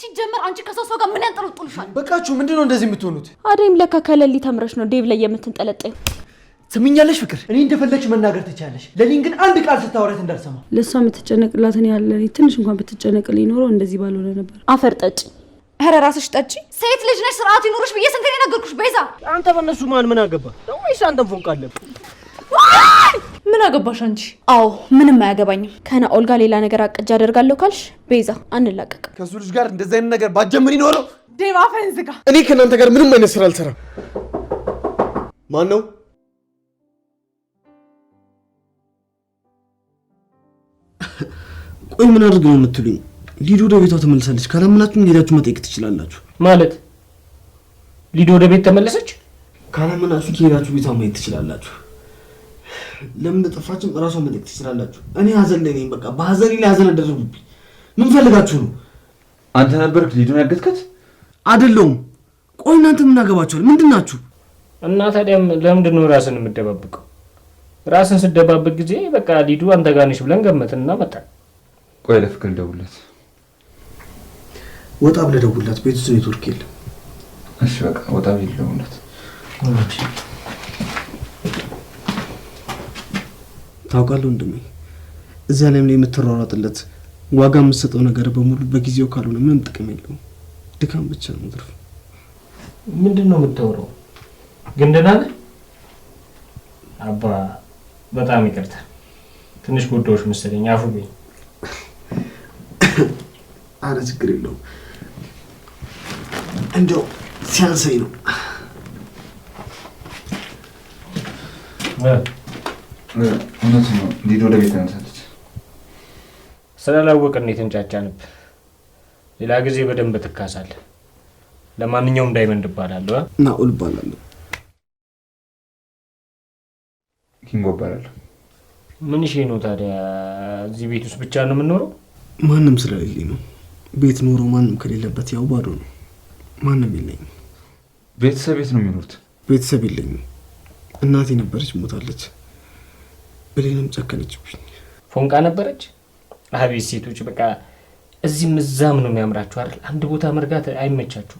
ሲጀመር አንቺ ከሰው ሰው ጋር ምን ያንጠለጥልሻል? በቃችሁ። ምንድን ነው እንደዚህ የምትሆኑት? አደይም ለካ ከለሊ ተምረሽ ነው ዴቭ ላይ የምትንጠለጠዩ። ትምኛለሽ ፍቅር፣ እኔ እንደፈለግሽ መናገር ትችያለሽ። ለሊን ግን አንድ ቃል ስታወረት እንዳልሰማ። ለእሷ የምትጨነቅላትን ያለ እኔ ትንሽ እንኳን ብትጨነቅልኝ ኖሮ እንደዚህ ባልሆነ ነበር። አፈር ጠጪ። ኧረ ራስሽ ጠጪ። ሴት ልጅ ነሽ፣ ስርዓት ይኑርሽ ብዬ ስንቴ ነው የነገርኩሽ? ቤዛ አንተ በእነሱ ማን ምን አገባ? ወይስ አንተም ፎንቃ አለብህ? ምን አገባሽ አንቺ? አዎ ምንም አያገባኝም። ከናኦል ጋር ሌላ ነገር አቅጄ አደርጋለሁ ካልሽ ቤዛ አንላቀቅም። ከሱ ልጅ ጋር እንደዚህ አይነት ነገር ባትጀምሪ ኖሮ ዴቭ አፍህን ዝጋ። እኔ ከእናንተ ጋር ምንም አይነት ስራ አልሰራም። ማን ነው? ቆይ ምን አድርግ ነው የምትሉኝ? ሊዱ ወደ ቤቷ ተመልሳለች። ካላመናችሁኝ ሄዳችሁ መጠየቅ ትችላላችሁ። ማለት ሊዱ ወደ ቤት ተመለሰች? ካላመናችሁ ሄዳችሁ ቤቷ ማየት ትችላላችሁ። ለምን እንደጠፋችም እራሷን መጠየቅ ትችላላችሁ። እኔ ሀዘን ላይ ነኝ። በቃ በሀዘኔ ላይ ሀዘን አደረጉብኝ። ምን ፈልጋችሁ ነው? አንተ ነበርክ ሊዱን ያገትከት? አይደለሁም። ቆይ እናንተ ምን አገባችኋል? ምንድን ናችሁ? እና ታዲያም ለምንድን ነው ራስን የምደባብቀው? ራስን ስደባብቅ ጊዜ በቃ ሊዱ አንተ ጋር ነሽ ብለን ገመትና መጣን። ቆይ ለፍቅር ልደውልለት። ወጣ ብለህ ደውልላት። ቤት ውስጥ ኔትወርክ የለም። እሺ በቃ ወጣ ብዬ ልደውልለት። ታውቃለህ ወንድሜ፣ እዚያ ላይም ላይ የምትሯሯጥለት ዋጋ የምትሰጠው ነገር በሙሉ በጊዜው ካልሆነ ምንም ጥቅም የለውም። ድካም ብቻ ነው ትርፉ። ምንድን ነው የምታወራው? ግን ደህና ነህ አባ? በጣም ይቅርታ ትንሽ ጎዳዎች መሰለኝ። አፉ በይኝ። አረ ችግር የለውም። እንደው ሲያንሰኝ ነው። እውነት ነው፣ ሊዱ ወደ ቤት ተመልሳለች። ስላላወቅን ነው የተንጫጫንብ። ሌላ ጊዜ በደንብ ትካሳለህ። ለማንኛውም ዳይመንድ እባላለሁ። ናኦል እባላለሁ። ኪንጎ እባላለሁ። ምን ሼ ነው ታዲያ እዚህ ቤት ውስጥ ብቻ ነው የምንኖረው? ማንም ስለሌለኝ ነው። ቤት ኖሮ ማንም ከሌለበት ያው ባዶ ነው። ማንም የለኝም። ቤተሰብ የት ነው የሚኖሩት? ቤተሰብ የለኝም። እናቴ ነበረች፣ ሞታለች። ብሌንም ጨከነችብኝ። ፎንቃ ነበረች። አቤት ሴቶች፣ በቃ እዚህም እዛም ነው የሚያምራችሁ አይደል? አንድ ቦታ መርጋት አይመቻችሁ።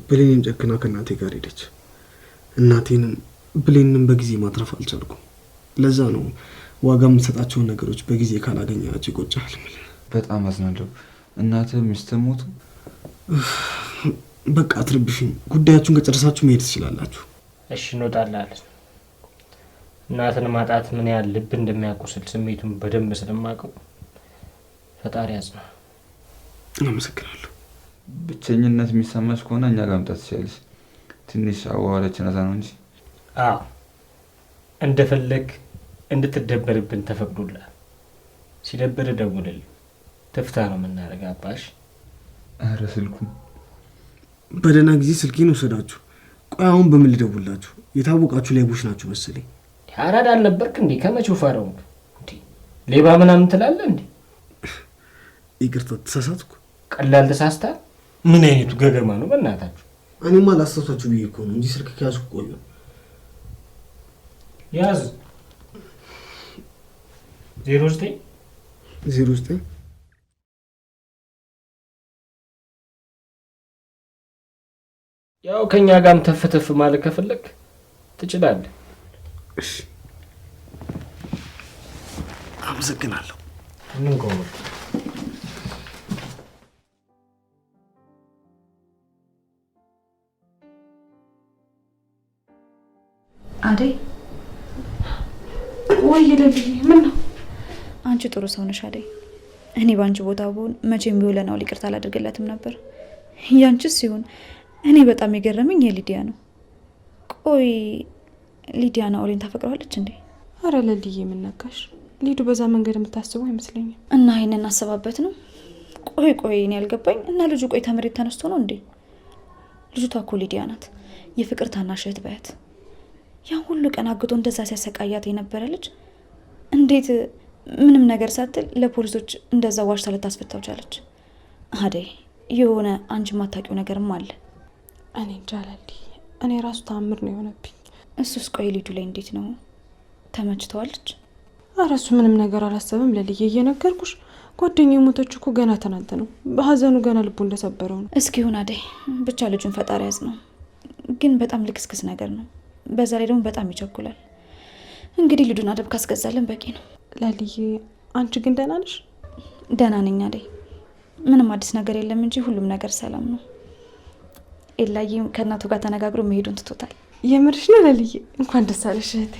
ብሌንም ጨክና ከእናቴ ጋር ሄደች። እናቴንም ብሌንም በጊዜ ማትረፍ አልቻልኩም። ለዛ ነው ዋጋ የምትሰጣቸውን ነገሮች በጊዜ ካላገኛቸው ይቆጫል። በጣም አዝናለሁ። እናትህ ሚስትህ ሞቱ? በቃ አትረብሽኝ። ጉዳያችሁን ከጨረሳችሁ መሄድ ትችላላችሁ። እሺ እንወጣለን። እናትን ማጣት ምን ያህል ልብ እንደሚያቆስል ስሜቱን በደንብ ስለማውቀው ፈጣሪ ያጽና። አመሰግናለሁ። ብቸኝነት የሚሰማሽ ከሆነ እኛ ጋር መምጣት ትችያለሽ። ትንሽ አዋዋላችን አዛ ነው እንጂ። አዎ እንደፈለግ እንድትደበርብን ተፈቅዶልሃል። ሲደብር ደውልልን። ትፍታ ነው የምናደርግ። አባሽ ኧረ ስልኩ በደህና ጊዜ ስልኬን ወሰዳችሁ። ቆይ አሁን በምን ልደውላችሁ? የታወቃችሁ ሌቦች ናችሁ መሰለኝ። አራዳ አልነበርክ እንዴ? ከመቼው ፈረው እንዴ? ሌባ ምናምን ትላለህ እንዴ? ይቅርታ ተሳሳትኩ። ቀላል ተሳስታል። ምን አይነቱ ገገማ ነው በእናታችሁ? እኔማ ላስታውሳችሁ ብዬ እኮ ነው እንጂ ስልክ ከያዝኩ ቆየሁ። ያዝ 09 09 ያው ከኛ ጋርም ተፍ ተፍ ማለት ከፈለክ ትችላለህ። እሺ አመሰግናለሁ። ምን ቆመ? አደይ ወይ ለልዬ፣ ምን ነው? አንቺ ጥሩ ሰው ነሽ አደይ። እኔ በአንቺ ቦታ ብሆን መቼም ቢሆን ለናኦል ይቅርታ አላደርግለትም ነበር። ያንቺስ ሲሆን እኔ በጣም የገረመኝ የሊዲያ ነው። ቆይ ሊዲያ ናኦልን ታፈቅረዋለች እንዴ? አረ ለልዬ፣ ምን ነካሽ? ሊዱ በዛ መንገድ የምታስበው አይመስለኝም። እና ይሄንን አሰባበት ነው። ቆይ ቆይ እኔ ያልገባኝ እና ልጁ ቆይ ተመሬት ተነስቶ ነው እንዴ? ልጅቷ እኮ ሊዲያ ናት፣ የፍቅር ታናሽ እህት በያት። ያን ሁሉ ቀን አግቶ እንደዛ ሲያሰቃያት የነበረ ልጅ እንዴት ምንም ነገር ሳትል ለፖሊሶች እንደዛ ዋሽታ ልታስፈታው ቻለች? አደይ የሆነ አንቺ የማታውቂው ነገርም አለ። እኔ እንጃ ለልዬ፣ እኔ ራሱ ተአምር ነው የሆነብኝ። እሱስ ቆይ ሊዱ ላይ እንዴት ነው ተመችተዋለች? ኧረ እሱ ምንም ነገር አላሰበም ለልዬ፣ እየነገርኩሽ ጓደኛው የሞተችው እኮ ገና ትናንት ነው። በሀዘኑ ገና ልቡ እንደሰበረው ነው። እስኪ ይሁን አደይ፣ ብቻ ልጁን ፈጣሪ ያዝ ነው። ግን በጣም ልክስክስ ነገር ነው። በዛ ላይ ደግሞ በጣም ይቸኩላል። እንግዲህ ልጁን አደብ ካስገዛልን በቂ ነው። ለልዬ፣ አንቺ ግን ደህና ነሽ? ደህና ነኝ አደይ። ምንም አዲስ ነገር የለም እንጂ ሁሉም ነገር ሰላም ነው። ኤላዬም ከእናቱ ጋር ተነጋግሮ መሄዱን ትቶታል። የምርሽ ነው ለልዬ? እንኳን ደስ አለሽ እህቴ።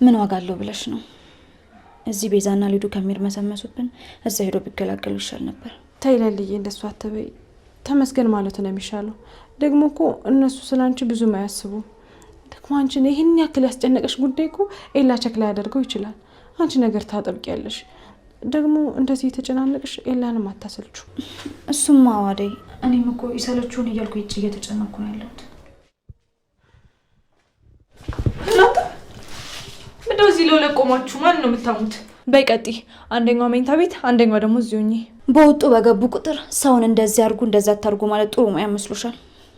ምን ዋጋ አለው ብለሽ ነው? እዚህ ቤዛና ሊዱ ከሚርመሰመሱብን እዛ ሄዶ ቢገላገሉ ይሻል ነበር። ተይ ለልዬ፣ እንደሱ አትበይ። ተመስገን ማለቱ ነው የሚሻለው። ደግሞ እኮ እነሱ ስለ አንቺ ብዙም አያስቡም። ደግሞ አንቺን ይህን ያክል ያስጨነቀሽ ጉዳይ እኮ ኤላ check ላያደርገው ይችላል። አንቺ ነገር ታጠብቂያለሽ። ደግሞ እንደዚህ የተጨናነቅሽ ኤላንም አታሰልቹ። እሱማ አደይ፣ እኔም እኮ ይሰለችውን እያልኩ ይጭ እየተጨነኩ ነው ያለሁት። እናንተ ምንድነው እዚህ ለሁለት ቆማችሁ ማን ነው የምታሙት? በይ ቀጥይ። አንደኛው መኝታ ቤት፣ አንደኛው ደግሞ እዚሁ ሆኜ። በወጡ በገቡ ቁጥር ሰውን እንደዚህ አድርጉ እንደዛ አታርጉ ማለት ጥሩ ሙያ መስሎሻል?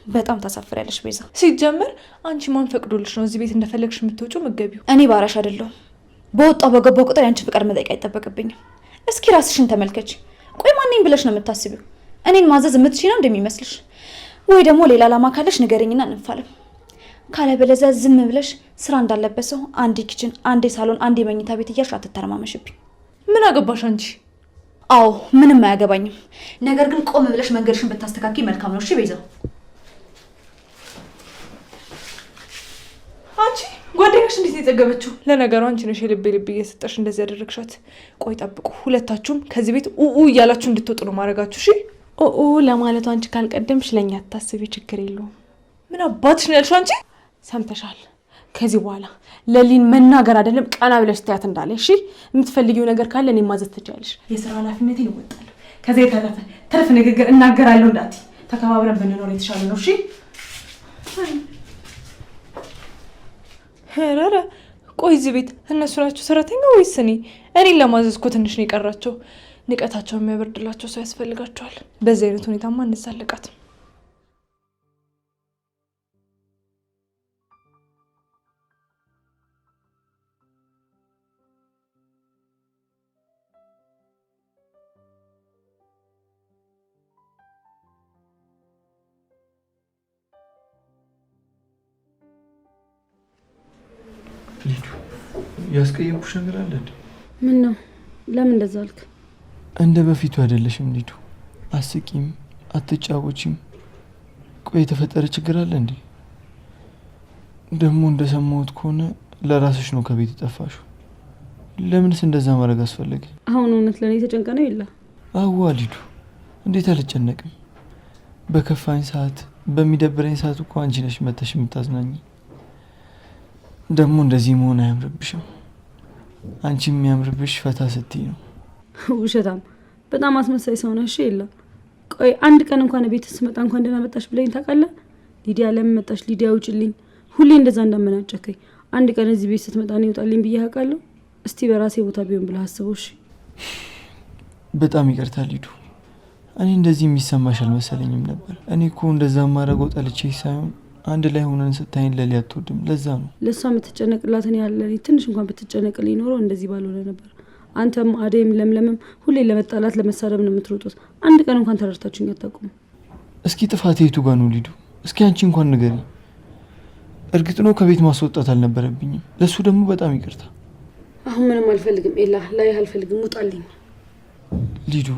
በጣም ታሳፍሪያለሽ ቤዛ። ሲጀመር አንቺ ማን ፈቅዶልሽ ነው እዚህ ቤት እንደፈለግሽ የምትወጪው የምትገቢው? እኔ ባራሽ አይደለሁም። በወጣው በገባው ቁጥር ያንቺ ፍቃድ መጠየቅ አይጠበቅብኝም። እስኪ ራስሽን ተመልከች። ቆይ ማንኝ ብለሽ ነው የምታስቢው? እኔን ማዘዝ የምትችይ ነው እንደሚመስልሽ? ወይ ደግሞ ሌላ ዓላማ ካለሽ ንገረኝና እንፋለም። ካለበለዚያ ዝም ብለሽ ስራ እንዳለበት ሰው አንዴ kitchen፣ አንዴ ሳሎን፣ አንዴ መኝታ ቤት እያልሽ አትተረማመሽብኝ። ምን አገባሽ አንቺ? አዎ ምንም አያገባኝም። ነገር ግን ቆም ብለሽ መንገድሽን ብታስተካኪ መልካም ነው። እሺ ቤዛ። አንቺ ጓደኛሽ እንዴት ነው የጠገበችው? ለነገሩ አንቺ ነሽ የልቤ ልብ እየሰጠሽ እንደዚህ ያደረግሻት። ቆይ ጠብቁ፣ ሁለታችሁም ከዚህ ቤት ኡኡ እያላችሁ እንድትወጡ ነው ማድረጋችሁ። እሺ ኡኡ ለማለቱ አንቺ ካልቀደምሽ ለእኛ አታስቢ፣ ችግር የለውም። ምን አባትሽ ነው ያልሽው አንቺ? ሰምተሻል? ከዚህ በኋላ ለሊን መናገር አይደለም ቀና ብለሽ ትያት እንዳለ። እሺ የምትፈልጊው ነገር ካለ እኔ ማዘዝ ትችያለሽ። የስራ ኃላፊነቴን እወጣለሁ። ከዚያ የተረፈ ትርፍ ንግግር እናገራለሁ እንዳትይ። ተከባብረን ብንኖር የተሻለ ነው። እሺ ኧረ ቆይ እዚህ ቤት እነሱ ናቸው ሰራተኛ ወይስ እኔ? እኔን ለማዘዝ እኮ ትንሽ ነው የቀራቸው። ንቀታቸውን የሚያበርድላቸው ሰው ያስፈልጋቸዋል። በዚህ አይነት ሁኔታማ እንዛለቃትም። ሊዱ፣ ያስቀየምኩሽ ነገር አለ እንዴ? ምን ነው? ለምን እንደዛ አልክ? እንደ በፊቱ አይደለሽም ሊዱ። አስቂም፣ አትጫወቺም። ቆይ የተፈጠረ ችግር አለ እንዴ? ደግሞ እንደሰማሁት ከሆነ ለራስሽ ነው ከቤት የጠፋሽው። ለምንስ እንደዛ ማድረግ አስፈለገ? አሁን እውነት ለእኔ ተጨንቀ ነው የለ? አዋ ሊዱ፣ እንዴት አልጨነቅም? በከፋኝ ሰዓት፣ በሚደብረኝ ሰዓት እኮ አንቺ ነሽ መተሽ የምታዝናኝ። ደግሞ እንደዚህ መሆን አያምርብሽም። አንቺ የሚያምርብሽ ፈታ ስትይ ነው። ውሸታም፣ በጣም አስመሳይ ሰው ነሽ። የለ ቆይ አንድ ቀን እንኳን ቤት ስመጣ እንኳን ደህና መጣሽ ብለኝ ታውቃለህ? ሊዲያ ለምን መጣሽ? ሊዲያ ውጭልኝ። ሁሌ እንደዛ እንዳመናጨከኝ አንድ ቀን እዚህ ቤት ስትመጣ እኔ ውጣልኝ ብዬ አውቃለሁ? እስቲ በራሴ ቦታ ቢሆን ብለህ አስበው። እሺ በጣም ይቅርታ ሊዱ፣ እኔ እንደዚህ የሚሰማሽ አልመሰለኝም ነበር። እኔ እኮ እንደዛ ማድረገው ጠልቼ ሳይሆን አንድ ላይ ሆነን ስታይን ለሊ አትወድም። ለዛ ነው ለእሷ የምትጨነቅላትን ያህል ለእኔ ትንሽ እንኳን ብትጨነቅልኝ ኖሮ እንደዚህ ባልሆነ ነበር። አንተም አደይም ለምለምም ሁሌ ለመጣላት ለመሳደብ ነው የምትሮጡት። አንድ ቀን እንኳን ተረድታችሁኝ አታውቁም። እስኪ ጥፋቴ የቱ ጋር ነው ሊዱ? እስኪ አንቺ እንኳን ንገሪኝ። እርግጥ ነው ከቤት ማስወጣት አልነበረብኝም። ለእሱ ደግሞ በጣም ይቅርታ። አሁን ምንም አልፈልግም ኤላ፣ ላይህ አልፈልግም። ውጣልኝ ሊዱ።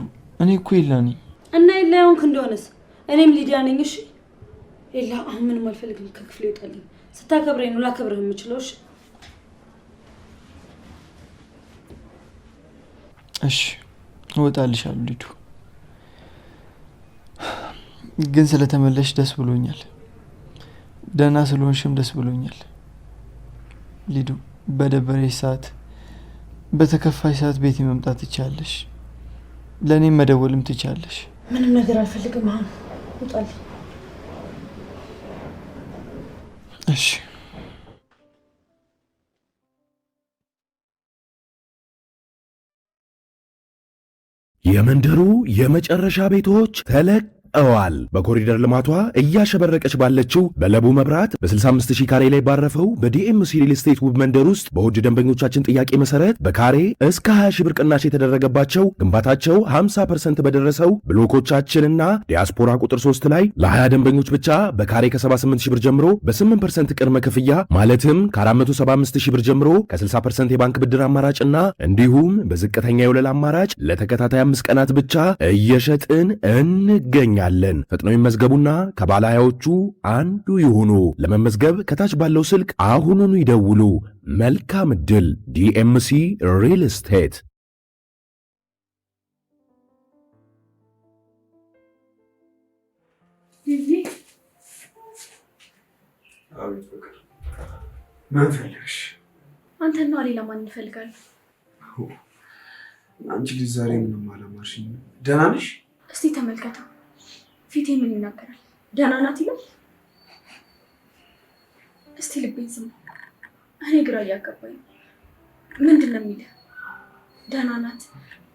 እኔ እኮ ኤላ ነኝ። እና ኤላ የሆንክ እንደሆነስ እኔም ሊዲያ ነኝ። እሺ ኤላ፣ አሁን ምንም አልፈልግም። ከክፍሌ ውጣልኝ። ስታከብረኝ ነው ላከብርህ የምችለው። እሺ እሺ፣ እወጣልሻለሁ ሊዱ። ግን ስለተመለሽ ደስ ብሎኛል። ደህና ስለሆንሽም ደስ ብሎኛል ሊዱ። በደበረሽ ሰዓት፣ በተከፋሽ ሰዓት ቤቴ መምጣት ትችያለሽ። ለእኔም መደወልም ትችያለሽ። ምንም ነገር አልፈልግም። አሁን ውጣልኝ። እሺ የመንደሩ የመጨረሻ ቤቶች ተለቀቁ። ተመርቀዋል። በኮሪደር ልማቷ እያሸበረቀች ባለችው በለቡ መብራት በ65 ሺህ ካሬ ላይ ባረፈው በዲኤምሲ ሪል ስቴት ውብ መንደር ውስጥ በውድ ደንበኞቻችን ጥያቄ መሰረት በካሬ እስከ 20 ሺህ ብር ቅናሽ የተደረገባቸው ግንባታቸው 50% በደረሰው ብሎኮቻችንና ዲያስፖራ ቁጥር 3 ላይ ለ20 ደንበኞች ብቻ በካሬ ከ78 ሺህ ብር ጀምሮ በ8% ቅድመ ክፍያ፣ ማለትም ከ475 ሺህ ብር ጀምሮ ከ60% የባንክ ብድር አማራጭና እንዲሁም በዝቅተኛ የወለል አማራጭ ለተከታታይ 5 ቀናት ብቻ እየሸጥን እንገኛለን። ፈጥነው ይመዝገቡና ከባለ ሃያዎቹ አንዱ ይሁኑ። ለመመዝገብ ከታች ባለው ስልክ አሁኑኑ ይደውሉ። መልካም ዕድል። ዲኤምሲ ሪል ስቴት። አቤት ፍቅር፣ ምን ፈለግሽ? አንተና ሌላ ማን እንፈልጋለን? አንቺ ልጅ ዛሬ ምንም አላማርሽኝም። ደህና ነሽ? እስቲ ተመልከተው፣ ፊቴ ምን ይናገራል? ደህና ናት ይላል። እስቲ ልቤን ስማ። እኔ ግራ እያጋባኝ ነው። ምንድን ነው የሚልህ? ደህና ናት፣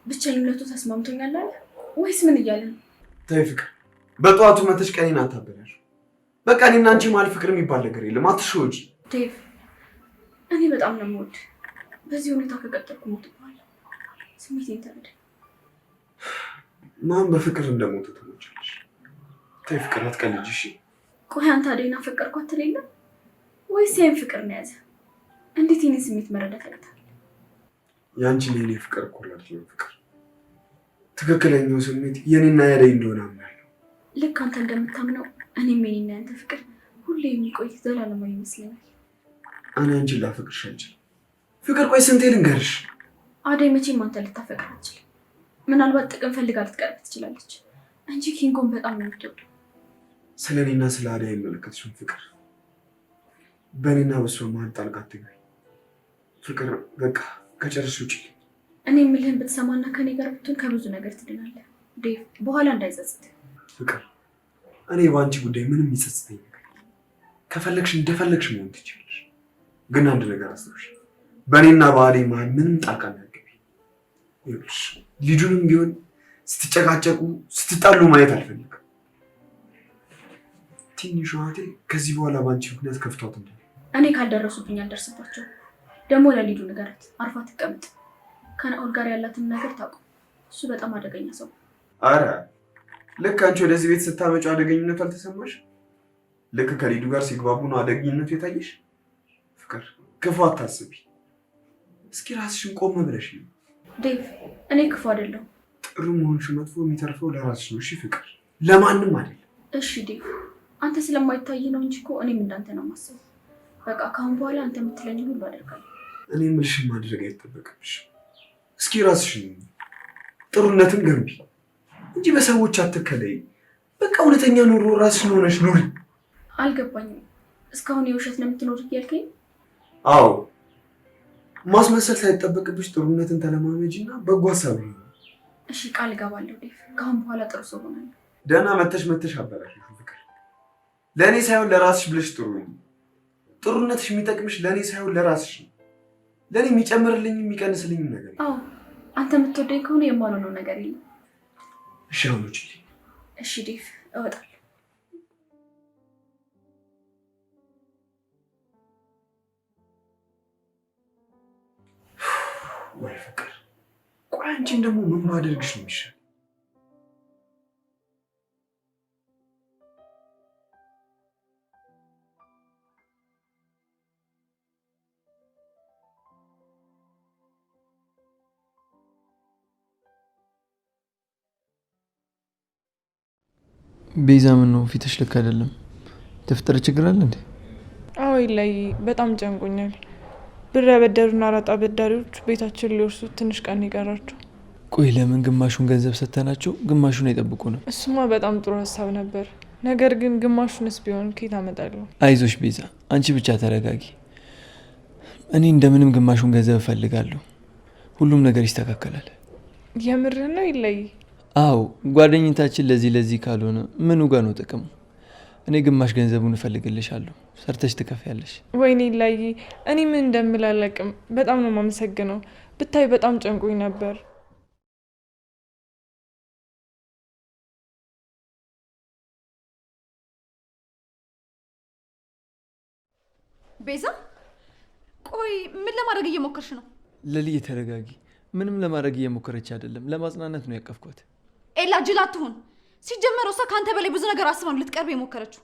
ብቸኝነቱ ተስማምቶኛል አለ ወይስ ምን እያለ ነው? ተይ ፍቅር፣ በጠዋቱ መተሽ ቀኔን አታበላሽ። በቃ እኔና አንቺ መሀል ፍቅር የሚባል ነገር የለም። አትሸወጂ። ዴቭ፣ እኔ በጣም ነው የምወድህ። በዚህ ሁኔታ ከቀጠልኩ ሞትብሃለሁ። ስሜቴን ተረዳ። ማን በፍቅር እንደሞተ ትሞቻለሽ? ተይ ፍቅር፣ አትቀልጂ እሺ። ቆይ አንተ አደይን አፈቀርኳት ትል የለ ወይስ ያን ፍቅር ነው የያዘህ? እንዴት የኔን ስሜት መረዳት ያቅታል? የአንቺን የኔ ፍቅር እኮ አይደለም ፍቅር። ትክክለኛው ስሜት የኔና ያደይ እንደሆነ አምናለሁ። ልክ አንተ እንደምታምነው እኔም የኔና ያንተ ፍቅር ሁሌ የሚቆይ ዘላለማዊ ይመስለኛል። እኔ አንቺን ላፈቅርሽ አልችልም ፍቅር። ቆይ ስንቴ ልንገርሽ? አደይ መቼም አንተ ልታፈቅር አትችልም። ምናልባት ጥቅም ፈልጋ ልትቀርብ ትችላለች እንጂ ኪንጎን በጣም ነው የምትወደው። ስለ እኔና ስለ አደይ አይመለከትሽም ፍቅር። በእኔና በሷ መሀል ጣልቃ አትግቢ ፍቅር። በቃ ከጨረስሽ ውጪ። እኔ የምልህን ብትሰማና ከኔ ጋር ብትሆን ከብዙ ነገር ትድናለህ ዴቭ። በኋላ እንዳይጸጽት ፍቅር። እኔ በአንቺ ጉዳይ ምንም የሚጸጽተኝ ነገር የለም። ከፈለግሽ እንደፈለግሽ መሆን ትችላለሽ። ግን አንድ ነገር አስታውሽ፣ በእኔና በአደይ መሀል ምንም ጣልቃ እንዳትገቢ። ይኸውልሽ ልጁንም ቢሆን ስትጨቃጨቁ ስትጣሉ ማየት አልፈልግም። ትንሿ እህቴ ከዚህ በኋላ በአንቺ ምክንያት ከፍቷት እንደ እኔ ካልደረሱብኝ አልደርስባቸውም። ደግሞ ለሊዱ ንገራት፣ አርፋ ትቀመጥ። ከናኦል ጋር ያላትን ነገር ታውቁ። እሱ በጣም አደገኛ ሰው። አረ ልክ አንቺ ወደዚህ ቤት ስታመጪው አደገኝነቱ አልተሰማሽ? ልክ ከሊዱ ጋር ሲግባቡ ነው አደገኝነቱ የታየሽ? ፍቅር ክፉ አታስቢ። እስኪ ራስሽን ቆም ብለሽ ነው። ዴቭ፣ እኔ ክፉ አይደለሁም። ጥሩ መሆንሽ መጥፎ የሚተርፈው ለራስሽ ነው። እሺ ፍቅር፣ ለማንም አይደለም። እሺ ዴቭ፣ አንተ ስለማይታይ ነው እንጂ እኮ እኔም እንዳንተ ነው የማስበው። በቃ ከአሁን በኋላ አንተ የምትለኝን ሁሉ አደርጋለሁ። እኔ የምልሽን ማድረግ አይጠበቅብሽ። እስኪ ራስሽን ጥሩነትን ገንቢ እንጂ በሰዎች አትከለይ። በቃ እውነተኛ ኑሮ ራስሽን ሆነሽ ኑሪ። አልገባኝም። እስካሁን የውሸት ነው የምትኖር እያልከኝ? አዎ፣ ማስመሰል ሳይጠበቅብሽ ጥሩነትን ተለማመጂ እና በጎ ሀሳብ ነው። እሺ ቃል እገባለሁ ዴቭ፣ ከአሁን በኋላ ጥሩ ሰው ሆናለሁ። ደህና መተሽ መተሽ አበላሽ ፍቅር። ለእኔ ሳይሆን ለራስሽ ብለሽ ጥሩ ነው። ጥሩነትሽ የሚጠቅምሽ ለእኔ ሳይሆን ለራስሽ ነው። ለእኔ የሚጨምርልኝም የሚቀንስልኝም ነገር የለም። አዎ፣ አንተ የምትወደኝ ከሆነ የማልሆነው ነገር የለም። እሺ አሁን ውጪ። እሺ ዴቭ፣ እወጣለሁ። ወይ ፍቅር፣ ቆይ አንቺን ደግሞ ምን ባደርግሽ ነው የሚሻል? ቤዛ ምን ነው ፊትሽ ልክ አይደለም። የተፈጠረ ችግር አለ እንዴ? አዎ ላይ በጣም ጨንቆኛል። ብር ያበደሩን አራጣ አበዳሪዎች ቤታችን ሊወርሱት ትንሽ ቀን ይቀራቸው። ቆይ ለምን ግማሹን ገንዘብ ሰተናቸው ግማሹን አይጠብቁንም? እሱማ በጣም ጥሩ ሀሳብ ነበር። ነገር ግን ግማሹንስ ቢሆን ከየት አመጣለሁ? አይዞሽ ቤዛ፣ አንቺ ብቻ ተረጋጊ። እኔ እንደምንም ግማሹን ገንዘብ እፈልጋለሁ። ሁሉም ነገር ይስተካከላል። የምርህ ነው ይለይ? አዎ፣ ጓደኝታችን ለዚህ ለዚህ ካልሆነ ምኑ ጋ ነው ጥቅሙ? እኔ ግማሽ ገንዘቡን እፈልግልሻለሁ፣ ሰርተሽ ትከፍያለሽ። ወይኔ ላይ እኔ ምን እንደምል አላውቅም። በጣም ነው የማመሰግነው። ብታይ በጣም ጨንቆኝ ነበር። ቤዛ፣ ቆይ ምን ለማድረግ እየሞከርሽ ነው? ለልዬ ተረጋጊ። ምንም ለማድረግ እየሞከረች አይደለም፣ ለማጽናናት ነው ያቀፍኳት። ኤላ ጅል አትሁን። ሲጀመር እሷ ከአንተ በላይ ብዙ ነገር አስባ ነው ልትቀርብ የሞከረችው።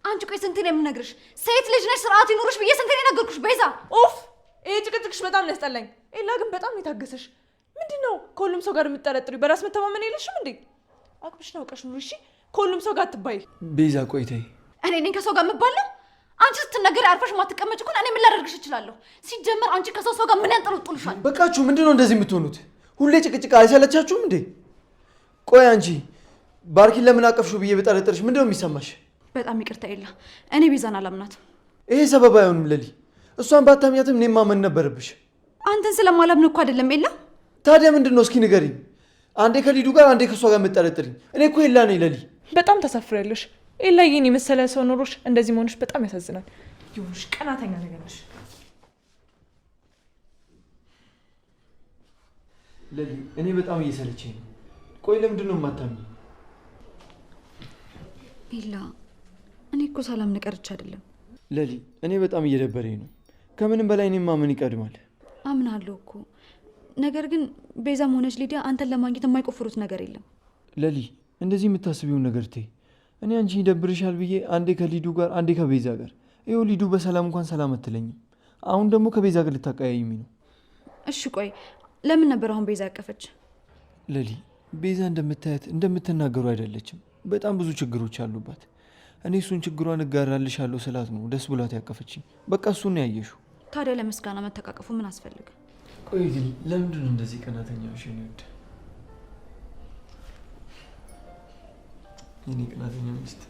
አንቺ ቆይ ስንቴ ነው የምነግርሽ? ሴት ልጅ ነሽ፣ ስርዓት ይኑርሽ ብዬ ስንቴ ነው የነገርኩሽ? ቤዛ ኡፍ! ይሄ ጭቅጭቅሽ በጣም ነው ያስጠላኝ። ኤላ ግን በጣም ነው የታገሰሽ። ምንድን ነው ከሁሉም ሰው ጋር የምትጠረጥሪው? በራስ መተማመን የለሽም እንዴ? አቅምሽን አውቀሽ ኑሪ እሺ። ከሁሉም ሰው ጋር አትባይ። ቤዛ ቆይ ተይ። እኔ ነኝ ከሰው ጋር የምባለው? አንቺ ስትነገሪ አርፈሽ ማትቀመጭ ከሆነ እኔ ምን ላደርግሽ እችላለሁ? ሲጀመር አንቺ ከሰው ሰው ጋር ምን ያንጠለጥልሻል? በቃችሁ። ምንድን ነው እንደዚህ የምትሆኑት? ሁሌ ጭቅጭቅ አይሰለቻችሁም እንዴ? ቆይ አንቺ ባርኪን ለምን አቀፍሽው ብዬ ብጠረጥርሽ ምንድን ነው የሚሰማሽ? በጣም ይቅርታ ኤላ፣ እኔ ቤዛን አላምናትም። ይሄ ሰበብ አይሆንም ለሊ። እሷን ባታምኛትም እኔን ማመን ነበረብሽ። አንተን ስለማላምን እኮ አይደለም ኤላ። ታዲያ ምንድን ነው እስኪ ንገሪኝ። አንዴ ከሊዱ ጋር አንዴ ከእሷ ጋር የምጠረጥርኝ? እኔ እኮ ኤላ ነኝ ለሊ። በጣም ታሳፍሪያለሽ ኤላ። ይህን የመሰለ ሰው ኖሮሽ እንደዚህ መሆንሽ በጣም ያሳዝናል። ይሁንሽ፣ ቀናተኛ ነገር ነሽ። ለሊ እኔ በጣም እየሰለቸኝ ነው። ቆይ ለምንድን ነው የማታምኚኝ? ኤላ እኔ እኮ ሰላም ቀርቼ አይደለም። ለሊ እኔ በጣም እየደበረኝ ነው። ከምንም በላይ እኔ ማመን ይቀድማል። አምናለሁ እኮ ነገር ግን ቤዛም ሆነች ሊዲያ አንተን ለማግኘት የማይቆፍሩት ነገር የለም። ለሊ እንደዚህ የምታስቢውን ነገር ተይ። እኔ አንቺ ይደብርሻል ብዬ አንዴ ከሊዱ ጋር አንዴ ከቤዛ ጋር፣ ይኸው ሊዱ በሰላም እንኳን ሰላም አትለኝም። አሁን ደግሞ ከቤዛ ጋር ልታቀያይሚ ነው። እሺ ቆይ ለምን ነበር አሁን ቤዛ ያቀፈች? ለሊ ቤዛ እንደምታያት እንደምትናገሩ አይደለችም። በጣም ብዙ ችግሮች አሉባት። እኔ እሱን ችግሯን እጋራልሻለሁ ስላት ነው ደስ ብሏት ያቀፈችኝ። በቃ እሱን ነው ያየሽው። ታዲያ ለምስጋና መተቃቀፉ ምን አስፈልገ? ቆይ ግን ለምንድን ነው እንደዚህ ቀናተኛ ሆንሽ? የኔ ውድ የኔ ቀናተኛ ሚስት።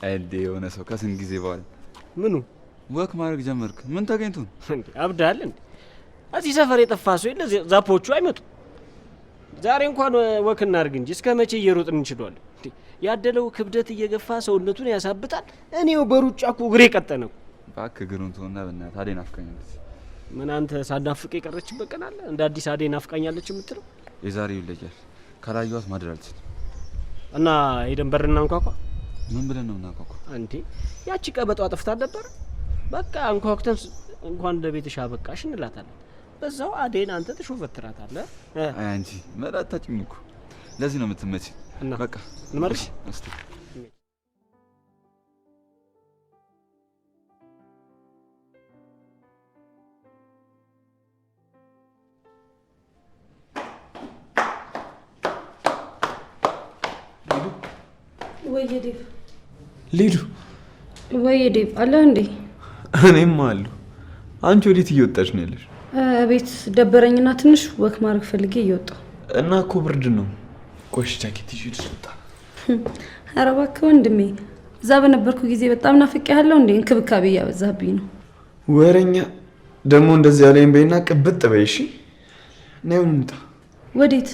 እንዴ የሆነ ሰው ከስንት ጊዜ በኋላ ምኑ walk ማድረግ ጀመርክ? ምን ተገኝቶ ነው? እንዴ አብዳል እንዴ? እዚህ ሰፈር የጠፋ ሰው የለ፣ ዛፎቹ አይመጡም። ዛሬ እንኳን walk እናድርግ እንጂ እስከ መቼ እየሮጥን እንችለዋለን? እንዴ ያደለው ክብደት እየገፋ ሰውነቱን ያሳብጣል። እኔው በሩጫ እኮ እግሬ ቀጠነ እኮ። እባክህ እግሩን ተውና በእናትህ አደይ ናፍቃኛለች። ምን አንተ ሳናፍቅ የቀረችበት ቀን አለ? እንደ አዲስ አደይ ናፍቃኛለች የምትለው? የዛሬው ይለያል። ካላየኋት ማደር አልችልም። እና ሄደን በር እናንኳኳ። ምን ብለን ነው የምናንኳኳ? እንዴ ያቺ ቀበጧ ጠፍታ ነበር። በቃ አንኳኩተን እንኳን ለቤትሽ አበቃሽ እንላታለን። በዛው አደይን አንተ ትሾፈትራታለህ። አይ አንቺ መላ አታጭም እኮ ለዚህ ነው የምትመጪ። በቃ እንመርሽ እስቲ ወይ ዴቭ፣ ሊዱ፣ ወይ ዴቭ አለ እንዴ? እኔም አለሁ። አንቺ ወዴት እየወጣሽ ነው ያለሽ? ቤት ደበረኝና ትንሽ walk ማድረግ ፈልጌ እየወጣሁ እና እኮ ብርድ ነው። ቆይ ጃኬት ይዤ ልውጣ። ኧረ እባክህ ወንድሜ፣ እዛ በነበርኩ ጊዜ በጣም ናፍቄሃለሁ። እንዴ እንክብካቤ እያበዛብኝ ነው። ወረኛ ደግሞ እንደዚህ ያለኝ በይና ቅብጥ በይ። እሺ ነይ እንውጣ። ወዴት?